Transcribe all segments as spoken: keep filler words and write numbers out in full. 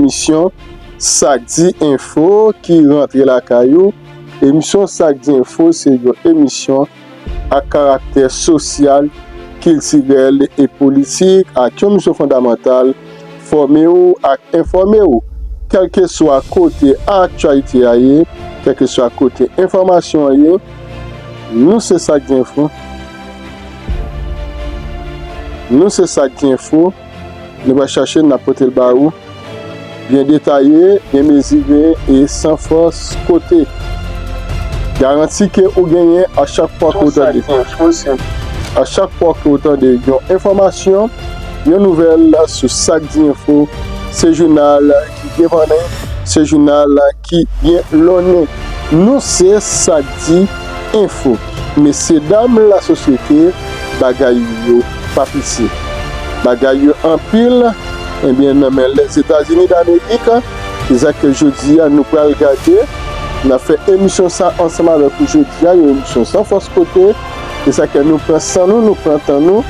Emisyon Sa k di Enfo ki rantre lakay ou. Emisyon Sa k di Enfo se yon emisyon ak karaktè sosyal, kiltirèl e politik, ak yon misyon fondamantal, fòme w ak enfòme w. Kèlkeswa kote aktyalite a ye, kèlkeswa kote enfòmasyon an ye, nou se Sa k di Enfo. Nou se Sa k di Enfo. Nou pral chache, n ap pote l ba ou. Byen detaye, byen mezire e san fòs kote. Garanti ke ou genyen a chak fwa ke ou tande. A chak fwa ke ou tande yon enfòmasyon, yon nouvèl sou Sa k di Enfo, se jounal ki byen vannen, se jounal ki byen lonnen. Nou se Sa k di Enfo. Mesye dam lasosyete, bagay yo pa piti. Bagay yo anpil, ebyen, nan men Lèzetazini Damerik. Se sa ke jodi a nou pral gade. N ap fè emisyon sa ansanm avèk ou jodi a, yon emisyon san fòs kote. Se sa ke nou pran san nou, nou pran tan nou.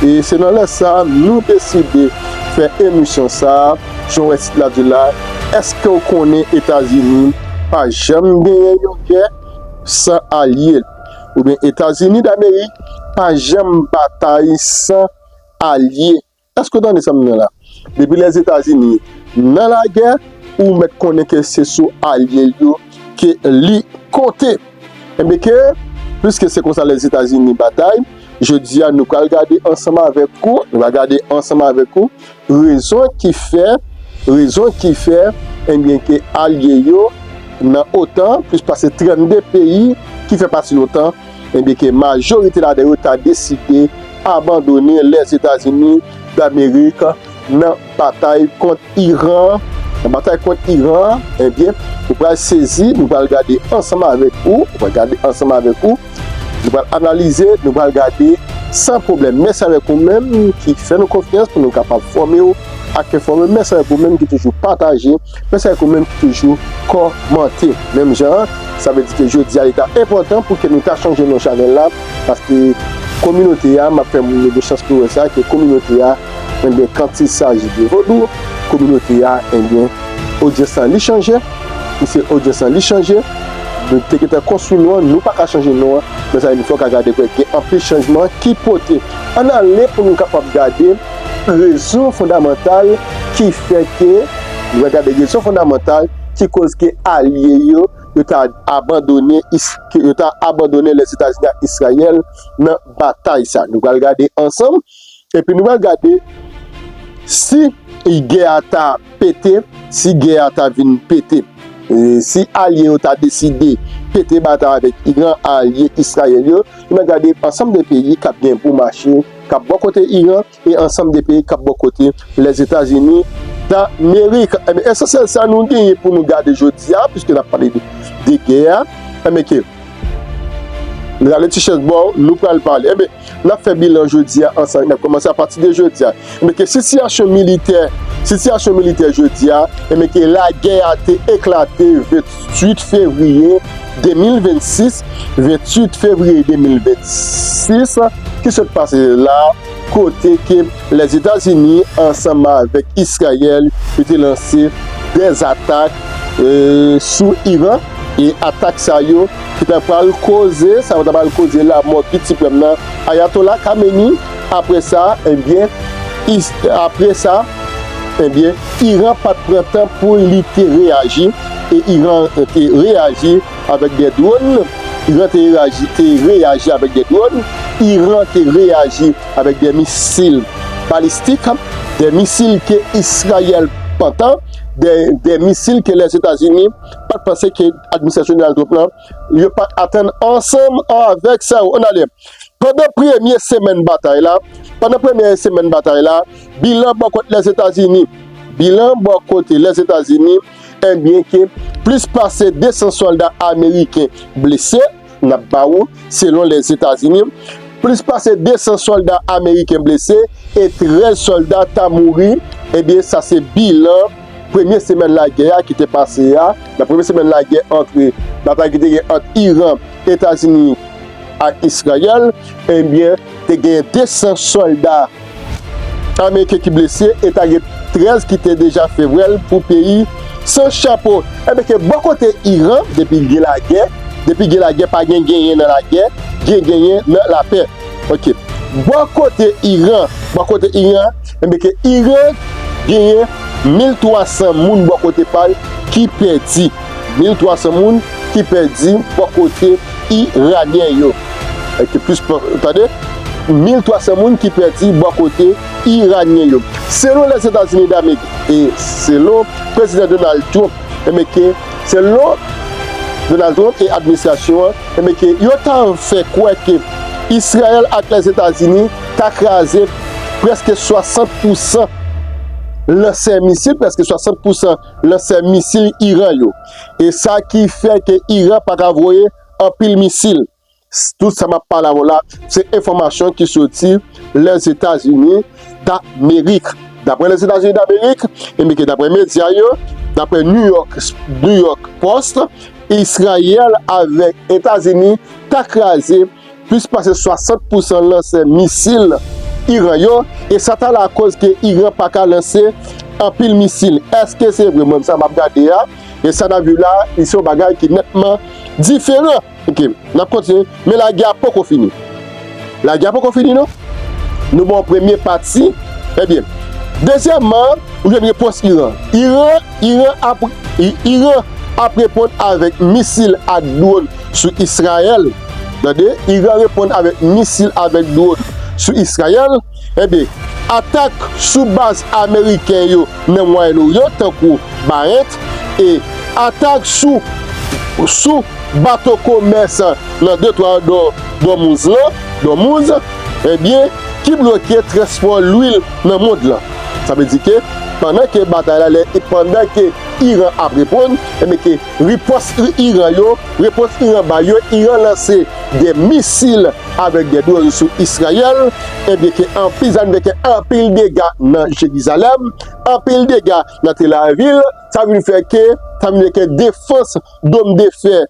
E se nan lè sa a, nou deside fè emisyon sa a. Jan w wè tit la di la, èske w konnen Etazini pa janm genyen yon gè san alye l? Oubyen Etazini Damerik pa janm batay san alye? Èske w tande sa m di la? Depi Lèzetazini nan lagè, ou mèt konnen ke se sou alye l yo ke li konte. Enben ke, piske se konsa Lèzetazini batay, jodi a nou pral gade ansanm avèk ou, nou pral gade ansanm avèk ou rezon ki fè, rezon ki fè, enben ke alye yo nan OTAN, plis pase trannde peyi ki fè pati OTAN, enben ke majorite ladan yo ta deside abandone Lèzetazini Damerik nan batay kont Iran. Nan batay kont Iran, ebyen, nou pral sezi, nou pral gade ansanm avèk ou, nou pral gade ansanm avèk ou, nou pral analize, nou pral gade san pwoblèm. Mèsi avèk ou menm ki fè nou konfyans pou nou kapab fòme w ak enfòme w. Mèsi avèk ou menm ki toujou pataje. Mèsi avèk ou menm ki toujou kòmante. Menm jan an, sa vle di ke jodi a, li ta enpòtan pou ke nou ta chanje non chanèl la, paske kominote a, m ap fè moun yo gen chans pou wè sa, ke kominote a, enben, quand il s'agit de vodou, kominote a, enben, odyans lan li chanje. Misye, odyans lan li chanje. Nou te gentan konstwi non an, nou pa ka chanje non an. Mezanmi, fò w ka gade, gen anpil chanjman ki pote. Ann ale pou nou kapab gade rezon fondamantal ki fè ke, nou va gade rezon fondamantal ki koz ke alye yo, yo ta abandone Is-, ke yo ta abandone Lèzetazini ak Izrayèl nan batay sa. Nou pral gade ansanm. Epi nou pral gade si gè a ta pete, si gè a ta vin pete. E si alye yo ta deside pete batay avèk Iran, alye Izrayèl yo, nou pral gade ansanm de peyi k ap gen pou mache, k ap bò kote Iran, e ansanm de peyi k ap bò kote Lèzetazini Damerik. Enben, esansyèl sa nou genyen pou nou gade jodi a, piske n ap pale de, de gè a. Enben, ke, nou rale ti chèz bò, nou pral pale. Enben, n ap fè bilan jodi a ansanm, n ap kòmanse apati de jodi a. Enben, ke sitiyasyon militè, sitiyasyon militè jodi a, enben, ke lagè a te eklate venntuit fevriye de mil vennsis, venntuit fevriye de mil vennsis, ki sot pase la, kote ke Lèzetazini ansanm avèk Izrayèl, yo te lanse de atak, e, sou Iran, e atak sa yo ki ta pral koze, sa yo ta pral koze lanmò Piti Frè m nan, Ayatollah Khamenei. Apre sa, enben, Is-, apre sa, enben, Iran pa t pran tan pou li te reyaji, e Iran te reyaji avèk de dwòn. Iran te reyaji, te reyaji avèk de dwòn. Iran te reyaji avèk de misil balistik, de misil ke Izrayèl pantan, de, de misil ke Lèzetazini pa t panse ke administrasyon Donald Trump lan, yo pa t atann ansanm avèk sa yo. Ann ale. Pandan premye semèn batay la, pandan premye semèn batay la, bilan bò kote Lèzetazini, bilan bò kote Lèzetazini, enben ke plis pase de san sòlda ameriken blese, n ap ba ou, selon Lèzetazini, plis pase de san sòlda ameriken blese e trèz sòlda ta mouri. Ebyen, sa se bilan premye semèn lagè a ki te pase a. Nan premye semèn lagè ant, batay ki te gen ant Iran, Etazini ak Izrayèl, ebyen, te gen de san sòlda ameriken ki blese e ta gen trèz ki te deja fè vwèl pou peyi san chapo. Ebyen ke bò kote Iran, depi gen lagè, depi gen lagè, pa gen genyen nan lagè, gen genyen nan lapè. Ok. Bò kote Iran, bò kote Iran, ebyen ke Iran genyen mil twa san moun bò kote pa l ki pèdi. Mil twa san moun ki pèdi bò kote Iranyen yo. Ebyen ke plis, tande, mil twa san moun ki pèdi bò kote Iranyen yo. Selon Lèzetazini Damerik e selon Prezidan Donald Trump, ebyen ke selon Donald Trump e administrasyon an, ebyen ke yo ta fè kwè ke Izrayèl ak Lèzetazini ta kraze prèske swasant pousan lansè misil, prèske swasant pousan lansè misil Iran yo. E sa ki fè ke Iran pa ka voye anpil misil. Tout sa m ap pale avè w la, se enfòmasyon ki soti Lèzetazini Damerik. Daprè Lèzetazini Damerik, ebyen ke daprè medya yo, daprè New York, New York Post, Izrayèl avèk Etazini ta kraze plis pase swasant pousan lansè misil Iran yo, e sa ta lakoz ke Iran pa ka lanse anpil misil. Èske se vre? Mwen, sa m ap gade a, e sa n ap viv la, li se yon bagay ki nètman diferan. Ok, n ap kontinye, men lagè a poko fini. Lagè a poko fini, non. Nou ba w premye pati. Ebyen, dezyèmman, ou jwenn repons Iran. Iran, Iran ap, I-, Iran ap reponn avèk misil ak dwòn sou Izrayèl. Tande, Iran reponn avèk misil avèk dwòn sou Izrayèl. Ebyen, atak sou baz ameriken yo nan Mwayen Oryan, tankou Barent, e atak sou, sou bato komès nan detwa Dò-, Dòmouz lan, Dòmouz, ebyen, ki bloke transpò lwil nan mond lan. Sa vle di ke pandan ke batay la, lè, pandan ke Iran ap reponn, ebyen ke ripòs Iran yo, repons Iran ba yo, Iran lanse de misil avèk de dwòn sou Izrayèl, ebyen ke anpil, sa vin fè ke anpil dega nan Jerizalèm, anpil dega nan Tel Aviv, sa vin fè ke, sa vin fè ke defans dòm de fè,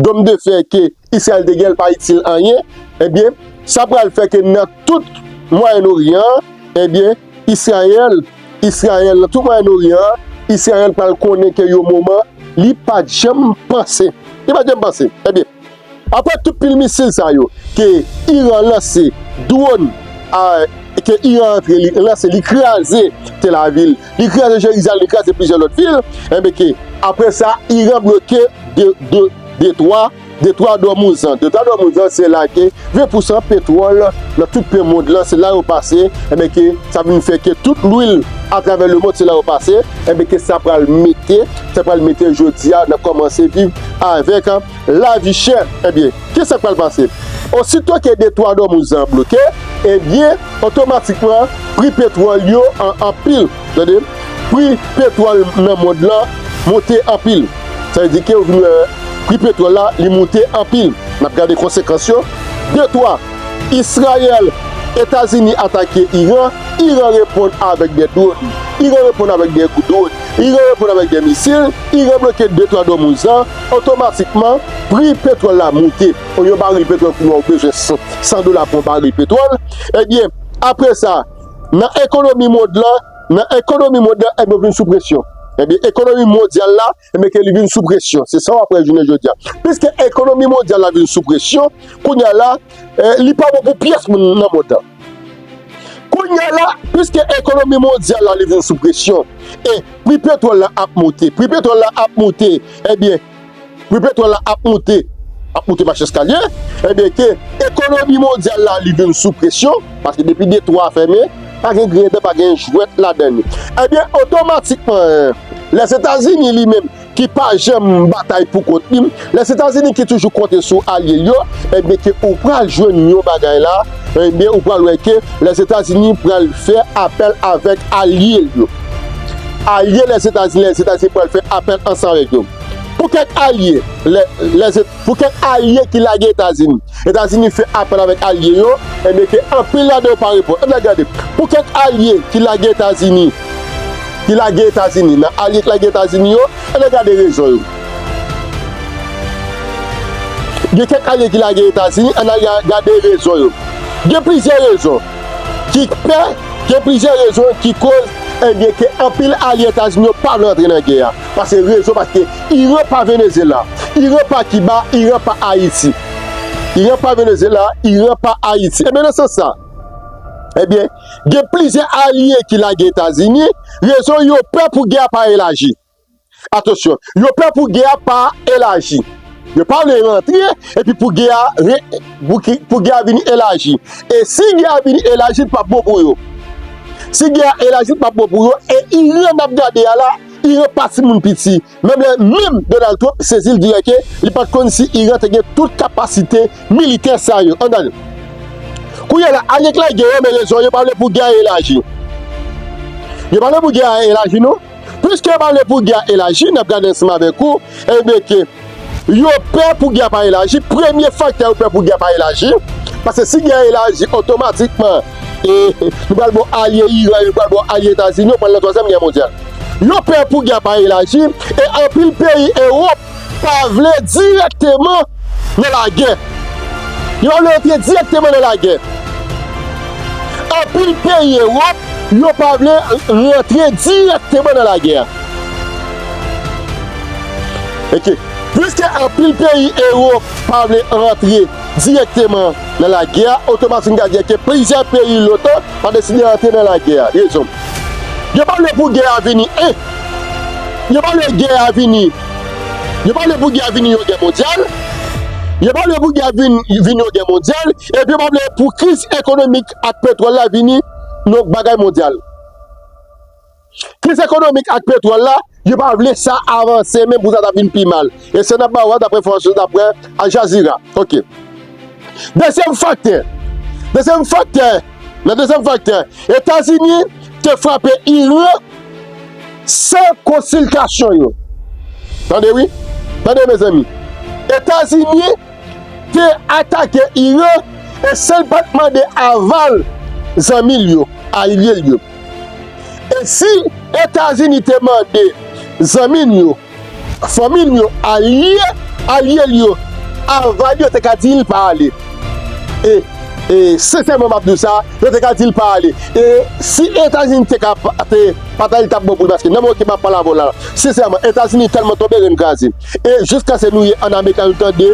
dòm de fè ke Izrayèl te gen, l pa itil anyen, ebyen, sa pral fè ke nan tout Mwayen Oryan an, ebyen, Izrayèl, Izrayèl, nan tout Mwayen Oryan an, Izrayèl pral konnen ke yon moman, li pa t janm panse. Li pa t janm panse. Ebyen, apre tout pil misil sa yo, ke Iran lanse, dwòn, a, ke Iran antre, li lanse, li kraze Tel Aviv, li kraze Jerizalèm, li kraze plizyè lòt vil, ebyen ke, apre sa, Iran bloke de, de, detwa, detwa Dòmouz lan. Detwa Dòmouz lan, se la ke ven pousan petwòl nan tout pen mond lan, se la yo pase, ebyen ke sa vin fè ke tout lwil atravè lemonn, se la yo pase, ebyen ke sa pral mete, sa pral mete jodi a nan kòmanse viv avèk lavi chè. Ebyen, kisa k pral pase? Osito ke detwa Dòmouz lan bloke, ebyen, otomatikman, pri petwòl yo an, anpil. Tande, pri petwòl nan mond lan monte anpil. Sa vle di ke ou vin wè pri petwòl la, li monte anpil. N ap gade konsekans yo. De twa, Izrayèl, Etazini atake Iran, Iran reponn avèk de dwòn, Iran reponn avèk de dwòn, Iran reponn avèk de misil, Iran bloke detwa Dòmouz lan, otomatikman, pri petwòl la monte. Yon baril petwòl kounye a ou bezwen san, san dola pou yon baril petwòl. Ebyen, apre sa, nan ekonomi mond lan, nan ekonomi mond lan, ebyen, vin sou presyon. Ebyen, ekonomi mondyal la, ebyen, ke li vin sou presyon. Se sa w ap wè jounen jodi a. Piske ekonomi mondyal la vin sou presyon, kounye a la, eh, li pa bon pou pyès moun nan mond lan. Kounye a la, piske ekonomi mondyal la li vin sou presyon, e pri petwòl la ap monte, pri petwòl la ap monte, ebyen, pri petwòl la ap monte, ap monte mach eskalye, ebyen ke ekonomi mondyal la li vin sou presyon, paske depi detwa a fèmen, pa gen grenn, pa gen jwèt ladan li. Ebyen, otomatikman, Lèzetazini li menm, ki pa janm batay pou kont li, Lèzetazini ki toujou konte sou alye l yo, ebyen ke ou pral jwenn yon bagay la, ebyen ou pral wè ke Lèzetazini pral fè apèl avèk alye l yo. Alye Lèzetazini, Lèzetazini pral fè apèl ansanm avèk yo. Pou kèk alye, lè, lè, pou kèk alye ki lage Etazini, Etazini fè apèl avèk alye yo, ebyen ke anpil ladan yo pa reponn. Ebyen gade, pou kèk alye ki lage Etazini, ki lage Etazini, nan alye ki lage Etazini yo, ann al gade rezon yo. Gen kèk alye ki lage Etazini, ann al ga-, gade rezon yo. Gen plizyè rezon ki pè, gen plizyè rezon ki koz Ebyen, ke anpil alye Etazini yo pa vle antre nan gè a. Paske rezon, paske Iran pa Venezyela, Iran pa Kiba, Iran pa Ayiti. Iran pa Venezyela, Iran pa Ayiti. Ebyen, nan sans sa, ebyen, gen plizyè alye ki lage Etazini, rezon yo pè pou gè a pa elaji. Atansyon, yo pè pou gè a pa elaji. Yo pa vle rantre, epi pou gè a re-, pou ki, pou gè a vin elaji. E si gè a vin elaji, li p ap bon pou yo. Si gè a elaji, li p ap bon pou yo. E Iran n ap gade a la, Iran pa timoun piti. Menm lè, menm Donald Trump sezi l dirèk ke li pa t konn si Iran te gen tout kapasite militè sa yo. Ann gade. Kounye a la, alye k lage yo, men rezon yo pa vle pou gè a elaji. Yo pa vle pou gè a elaji, non. Piske yo pa vle pou gè a elaji, n ap gade ansanm avèk ou, ebyen ke yo pè pou gè a pa elaji. Premye faktè yo pè pou gè a pa elaji, paske si gè a elaji, otomatikman, e, nou pral ba w alye Iran, nou pral ba w alye Etazini, yo pral nan twazyèm gè mondyal. Yo pè pou gè a pa elaji, e anpil peyi Ewòp pa vle dirèkteman nan lagè. Yo pa vle rantre dirèkteman nan lagè. Anpil peyi Ewòp, yo pa vle rantre dirèkteman nan lagè a. Oke. Piske anpil peyi Ewòp pa vle rantre dirèkteman nan lagè a, otomatik n ka di ke plizyè peyi l'OTAN pa deside rantre nan lagè a. Rezon. Yo pa vle pou gè a vini, en. Yo pa vle gè a vini. Yo pa vle pou gè a vini yon gè mondyal. Yo pa vle pou gè a vin, vin yon gè mondyal. Epi yo pa vle pou kriz ekonomik ak petwòl la vini yon bagay mondyal. Kriz ekonomik ak petwòl la, yo pa vle sa avanse, menm pou sa ta vin pi mal. E se n ap ba w a, daprè enfòmasyon, daprè Al Jazeera. Oke. Dezyèm faktè. Dezyèm faktè. Nan dezyèm faktè, Etazini te frape Iran san konsiltasyon yo. Tande wi. Tande, mezanmi. Etazini te atake Iran e san l pa t mande aval zanmi l yo, alye l yo. E si Etazini te mande zanmi l yo, fanmi l yo, alye, alye l yo, aval yo, te ka di l pa ale. E, e sensèman, m ap di w sa, yo te ka di l pa ale. E si Etazini te ka pa-, te pataje, l t ap bon pou li, paske nan moman ke m ap pale avè w la, sensèman, Etazini tèlman tonbe, renn kraze. E jiskaske nou ye an Amerik la, nou tande,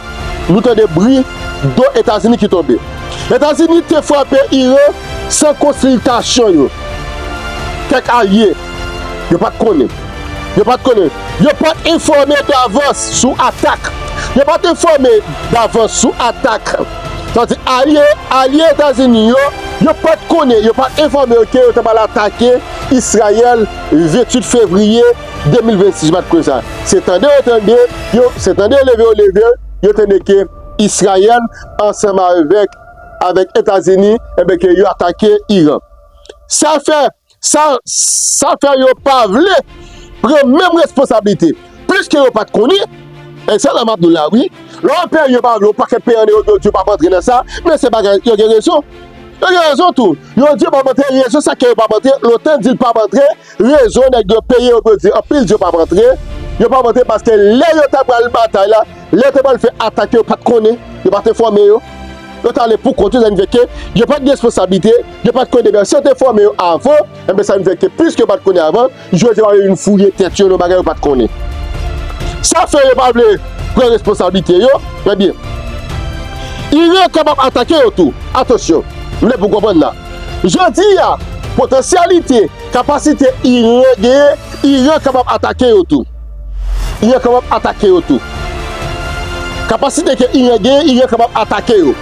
nou tande bri do Etazini ki tonbe. Etazini te frape Iran san konsiltasyon yo. Kèk alye, yo pa t konnen. Yo pa t konnen. Yo pa t enfòme davans sou atak. Yo pa t enfòme davans sou atak. Sa vle di alye, alye Etazini yo, yo pa t konnen, yo pa t enfòme yo ke yo ta pral atake Izrayèl venntuit fevriye de mil vennsis, yo pa t konnen sa. Se tande yo tande, yo, se tande yo leve yo leve, yo tande ke Izrayèl ansanm avèk, avèk Etazini, enben ke yo atake Iran. Sa fè, sa, sa fè yo pa vle pran menm responsablite. Piske yo pa t konnen, e se la m ap di w la, wi. Lè w pè yo pa vle, yon pakèt peyi ann Ewòp, yo di yo p ap antre nan sa, men se bagay, yo gen rezon. Yo gen rezon tou. Yo di yo p ap antre, rezon sa ke yo p ap antre, l'OTAN di l p ap antre, rezon nèg yo, peyi yo, yo di, anpil di yo p ap antre, yo p ap antre paske lè yo ta pral batay la, lè yo ta pral fè atak yo, yo pa t konnen, yo pa t enfòme yo. Yo t ale pou kont yo, sa vin fè ke yo pa t gen responsablite, yo pa t konnen. Men si yo te enfòme yo avan, enben sa vin fè ke piske yo pa t konnen avan, jodi a yo vin fouye tèt yo nan bagay yo pa t konnen. Sa fè yo pa vle pran responsablite yo, trè byen. Iran kapab atake yo tou. Atansyon, m vle pou w konprann la. Jodi a, potansyalite, kapasite Iran genyen, Iran kapab atake yo tou. Iran kapab atake yo tou. Kapasite ke Iran genyen, Iran kapab atake yo.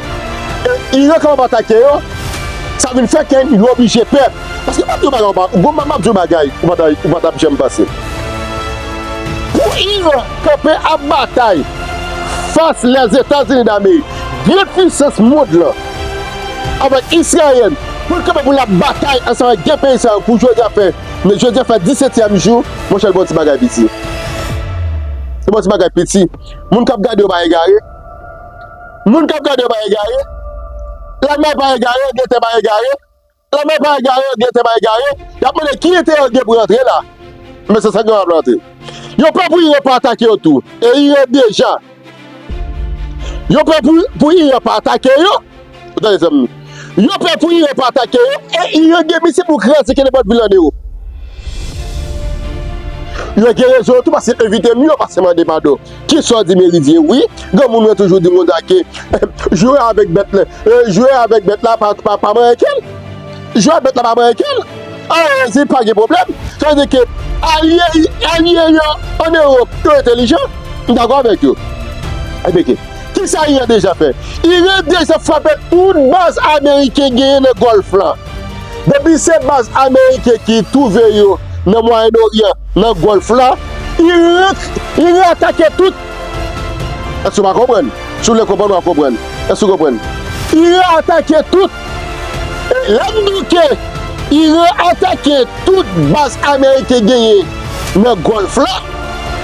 E Iran kapab atake yo, sa vin fè ke yo oblije pè. Paske m ap di w bagay, ou pa, ou pa, m ap di w bagay, ou pa ta, ou pa t ap janm panse. Pou Iran kanpe ap batay fas Lèzetazini Damerik, gran pisans mond lan, avèk Izrayèl, pou l kanpe pou l ap batay ansanm avèk de peyi sa yo pou jodi a fè, men jodi a fè disetyèm jou, monchè, l pa yon ti bagay piti. Se pa yon ti bagay piti. Moun k ap gade yo pa egare. Moun k ap gade yo pa egare. Lalmay pa egare, Angletè pa egare. Lalmay pa egare, Angletè pa egare. Y ap mande ki enterè yo gen pou rantre la. Men se sa k gen ap rantre. Yo pè pou Iran pa atake yo tou. E Iran deja. Yo pè pou, pou Iran pa atake yo. Ou tande, zanmi? Yo pè pou Iran pa atake yo. E Iran gen misil pou kraze kenenpòt vil ann Ewòp. Yo gen rezon yo tou, paske yo envite m, yo pase mande padon. Kisa w di Meridyen? Wi, granmoun mwen toujou di m konsa ke jwe avèk bèt la, e, jwe avèk bèt la, pa, pa, pa manyen kè l. Jwe avèk bèt la, pa manyen kè l. An Ayiti, pa gen pwoblèm. Sa vle di ke alye, alye yo ann Ewòp, yo entèlijan. M dakò avèk yo. Ebyen, ke, kisa Iran deja fè? Iran deja frape tout baz ameriken genyen nan Gòlf la. Depi se baz ameriken ki twouve yo nan Mwayen Oryan, nan Gòlf la, Iran, Iran atake tout. Èske w pa konprann? Si w vle konprann, w a konprann. Èske w konprann? Iran atake tout. E lè m di w ke Iran atake tout baz ameriken genyen nan Gòlf la,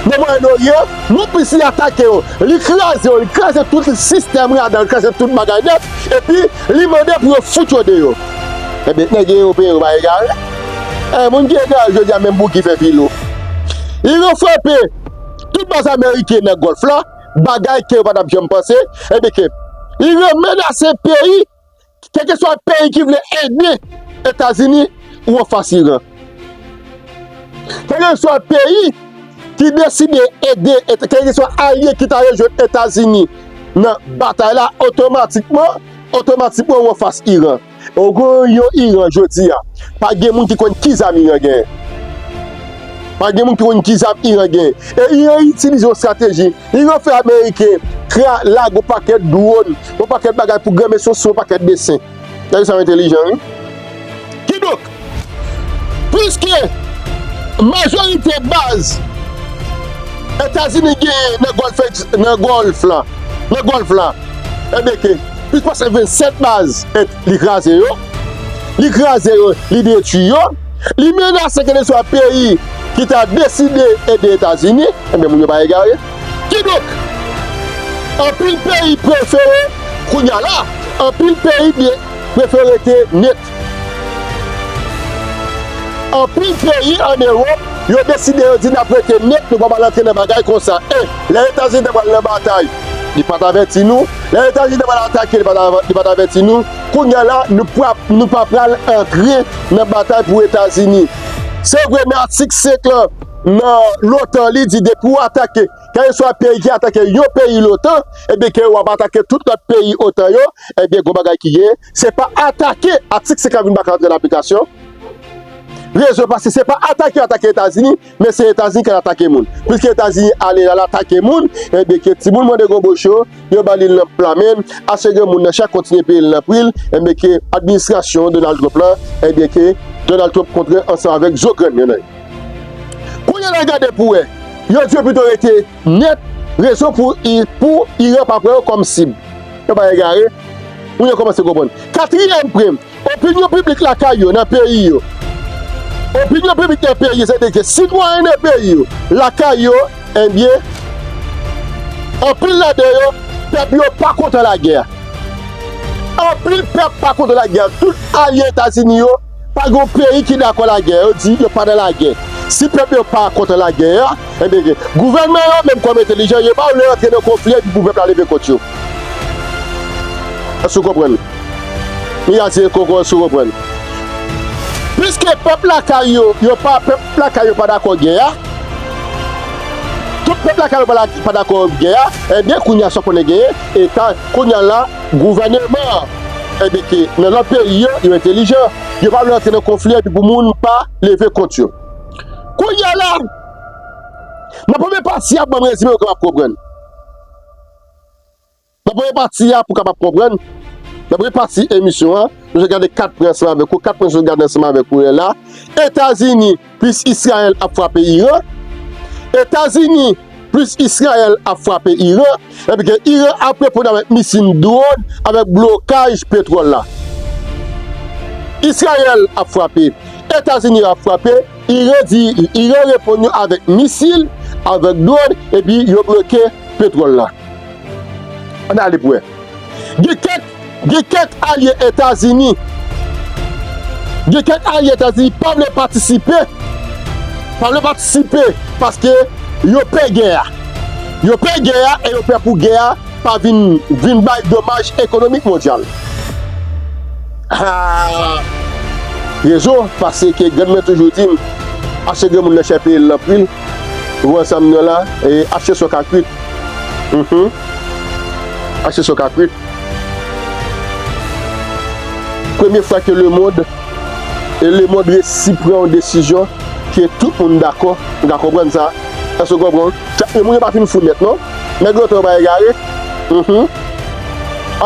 nan Mwayen Oryan, non plis li atake yo, li kraze yo, li kraze tout sistèm radar, li kraze tout bagay nèt, epi li mande pou yo fout yo deyò. Ebyen, nèg ewopeyen yo pa egare. E, moun ki egare jodi a, menm Bouki fè filo. Iran frape tout baz ameriken nan Gòlf la, bagay ke yo pa t ap janm panse, ebyen ke Iran menase peyi, kèlkeswa peyi ki vle ede Etazini ou anfas Iran. Kèlkeswa peyi ki deside ede, kèlkeswa alye ki ta rejwenn Etazini nan batay la, otomatikman, otomatikman ou anfas Iran. Ou gen yon Iran jodi a, pa gen moun ki konn ki zam Iran genyen. Pa gen moun ki konn ki zam Iran genyen. E Iran itilize yon estrateji. Iran fè Ameriken kra-, lage yon pakèt dwòn, yon pakèt bagay pou granmesi sou yon pakèt desen. Nèg sa yo entèlijan, wi. Kidonk, piske majorite baz Etazini genyen nan Gòlf, nan Gòlf la, nan Gòlf la, ebyen ke plis pase vennsèt baz, et li kraze yo, li kraze yo, li detwi yo, li menase kèlkeswa peyi ki ta deside ede Etazini, ebyen, moun yo pa egare. Kidonk, anpil peyi prefere, kounye a la, anpil peyi de-, prefere rete net. Anpil peyi ann Ewòp, yo deside, yo di, "N ap rete net, nou pa pral antre nan bagay konsa." E lè Etazini te pral nan batay, li pa t avèti nou. Lè Etazini te pral atake, li pa t av-, li pa t avèti nou. Kounye a la, nou pa, nou pa pral antre nan batay pou Etazini. Se vre, nan atik senk lan, nan l'OTAN, li di, depi w atake, kèlkeswa peyi ki atake yon peyi l'OTAN, ebyen ke w ap atake tout lòt peyi OTAN yo, ebyen, gon bagay ki gen, se pa atake, atik senk lan vin pa ka antre nan aplikasyon. Rezon paske se pa atake yo atake Etazini, men se Etazini k al atake moun. Piske Etazini ale, l al atake moun, ebyen ke timoun Mande Gonboch yo, yo ba li l nan pla men, asegire moun nan chak kontinye peye l nan pri l, ebyen ke administrasyon Donald Trump la, ebyen ke Donald Trump kontre ansanm avèk zo grenn yo nan. Kounye a la gade pou wè, yo di yo pito rete net, rezon pou I-, pou Iran pa pran yo kòm sib. Yo pa egare, moun yo kòmanse konprann. Katriyèm pwen, opinyon piblik lakay yo, nan peyi yo. Opinyon piblik nan peyi yo, sètadi ke sitwayen nan peyi yo, lakay yo, ebyen, anpil ladan yo, pèp yo pa kontan lagè a. Anpil pèp pa kontan lagè a. Tout alye Etazini yo, pa gen yon peyi ki dakò lagè. Yo di yo pa nan lagè. Si pèp yo pa kontan lagè a, ebyen, gouvènman yo, menm kòm entèlijan, yo pa vle rantre nan konfli epi pou pèp la leve kont yo. Èske w konprann? Mirazye koko, èske w konprann? Piske pèp lakay yo, yo pa, pèp lakay yo pa dakò gè a, tout pèp lakay yo pa la-, pa dakò gè a, ebyen, kounye a sa w konnen genyen, eta, kounye a la, gouvènman an, ebyen, ke nan lòt peyi yo, yo entèlijan, yo pa vle rantre nan konfli epi pou moun pa leve kont yo. Kounye a la, nan premye pati a, ban m rezime pou w kapab konprann. Nan premye pati a, pou w kapab konprann, nan premye pati emisyon an, nou sot gade kat pwen ansanm avèk ou, kat pwen sot gade ansanm avèk ou la. Etazini plis Izrayèl ap frape Iran. Etazini plis Izrayèl ap frape Iran. Epi ke Iran ap reponn avèk misil, dwòn, avèk blokaj petwòl la. Izrayèl ap frape. Etazini ap frape. Iran di, Iran reponn yo avèk misil, avèk dwòn, epi yo bloke petwòl la. Ann ale pou wè. Gen kèk, gen kèk alye Etazini, gen kèk alye Etazini pa vle patisipe, pa vle patisipe paske yo pè gè a. Yo pè gè a e yo pè pou gè a pa vin, vin bay domaj ekonomik mondyal. Ha! Rezon, paske grann mwen toujou di m, achte granmoun nan chè peye l nan pri l, Ou wè sa m nan la, e, achte sa w ka kwit. Mhm. Achte sa w ka kwit. Premye fwa ke lemonn, e lemonn resi pran yon desizyon ke tout moun dakò, ou ka konprann sa? Èske w konprann? Sa, e moun yo pa fin fou nèt, non? Nèg yo twò pa egare. Mhm.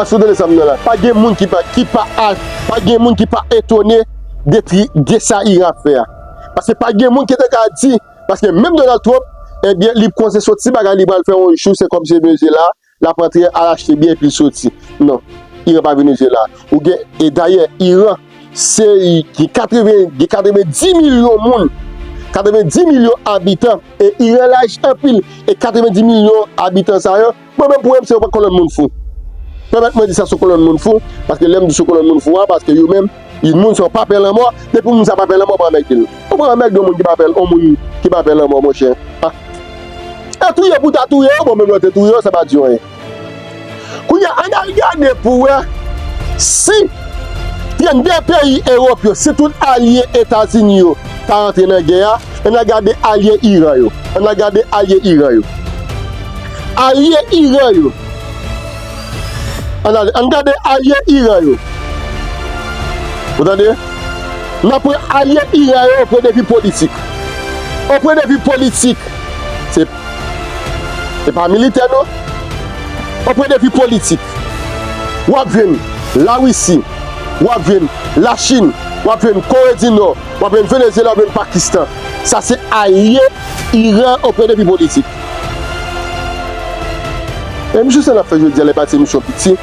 Èske w tande sa m nan la? Pa gen moun ki pa, ki pa, pa gen moun ki pa etone de tri, de sa Iran ap fè a. Paske pa gen moun ki te ka di, paske menm Donald Trump, ebyen, li panse se yon ti bagay li pral fè yon jou, se kòm se Venezuela, l ap antre, al achte byen epi l soti. Non, Iran pa Venezuela. Ou gen, e dayè, Iran, se, gen katreven, gen katrevendiz milyon moun, katrevendiz milyon abitan, e Iran laj anpil, e katrevendiz milyon abitan sa yo, mwen menm pou mwen, se yon kolonn moun fou. Pèmèt mwen di sa sou kolonn moun fou, paske lè m di sou kolonn moun fou a, paske yo menm, yon moun sa pa pè lanmò, depi moun sa pa pè lanmò, pran mèg li. Ou pran mèg yon moun ki pa pè, yon moun ki pa pè lanmò, monchè. Ah. E touye pou ta touye yo, bon, menm lè w te touye yo, sa pa di yo anyen. Kounye a, ann al gade pou wè si trannde peyi Ewòp yo, si tout alye Etazini yo ta rantre nan gè a, ann al gade alye Iran yo. Ann al gade alye Iran yo. Alye Iran yo. Ann al, ann gade alye Iran yo. Ou tande? N ap pran alye Iran yo o pwen de vi politik. O pwen de vi politik. Se, se pa militè, non. O pwen de vi politik. W ap jwenn Larisi, w ap jwenn Lachin, w ap jwenn Kore di Nò, w ap jwenn Venezyela, w ap jwenn Pakistan. Sa se alye Iran o pwen de vi politik. E misye sa l ap fè jodi a lè pati misyon piti.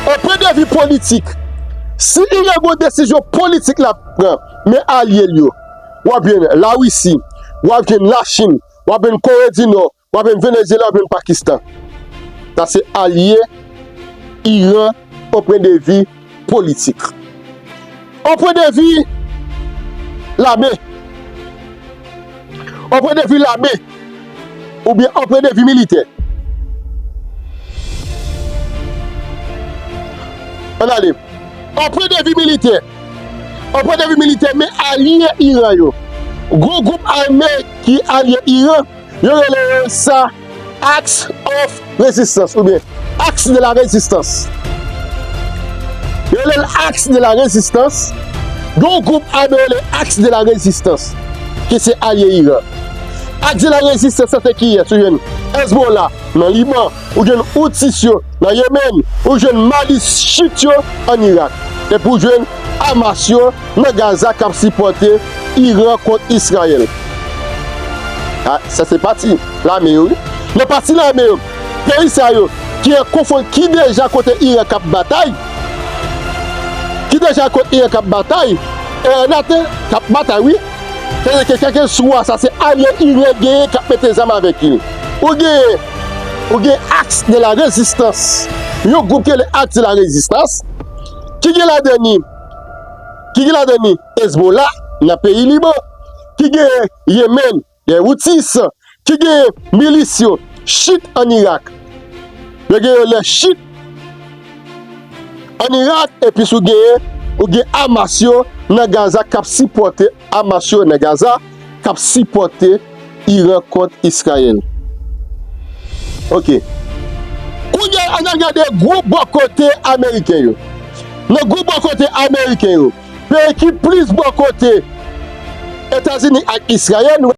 O pwen de vi politik, si Iran gen yon desizyon politik l ap pran, men alye l yo, w ap jwenn Larisi, w ap jwenn Lachin, w ap jwenn Kore di Nò, w ap jwenn Venezyela, w ap jwenn Pakistan. Sa se alye Iran o pwen de vi politik. O pwen de vi lame. O pwen de vi lame. Oubyen o pwen de vi militè. Ann ale. O pwen de vi militè. O pwen de vi militè, men alye Iran yo. Gwo gwoup ame ki alye Iran, yo rele sa Axe of Resistance, oubyen Axe de la Résistance. Yo rele l Axe de la Résistance. Gen yon gwoup ame yo rele Axe de la Résistance, ki se alye Iran. Axe de la Résistance, sa se kiyès? Ou jwenn Hezbollah nan Liban, ou jwenn Houthis yo nan Yemen, ou jwenn Malis Chiit yo ann Irak, epi ou jwenn Hamas yo nan Gaza k ap sipòte Iran kont Izrayèl. A, sa se pati lame yo, wi. Nan pati lame yo, peyi sa yo ki an konfwon-, ki deja kote Iran k ap batay, ki deja kote Iran k ap batay, e, ann ate k ap batay, wi. Sètadi ke kèlkeswa sa se alye Iran genyen k ap mete zam avèk li. Ou genyen, ou gen Axe de la Résistance, yon gwoup ki rele Axe de la Résistance, ki gen ladan li, ki gen ladan li Hezbollah nan peyi Liban, ki gen Yemen, de Houthis, ki gen milis yo, Chiit ann Irak. Yo gen yo lè Chiit ann Irak, epi si w genyen, ou gen Hamas yo nan Gaza k ap sipòte, Hamas yo nan Gaza k ap sipòte Iran kont Izrayèl. Oke. Kounye a, ann al gade gwo bò kote ameriken yo. Nan gwo bò kote ameriken yo, peyi ki plis bò kote Etazini ak Izrayèl, nou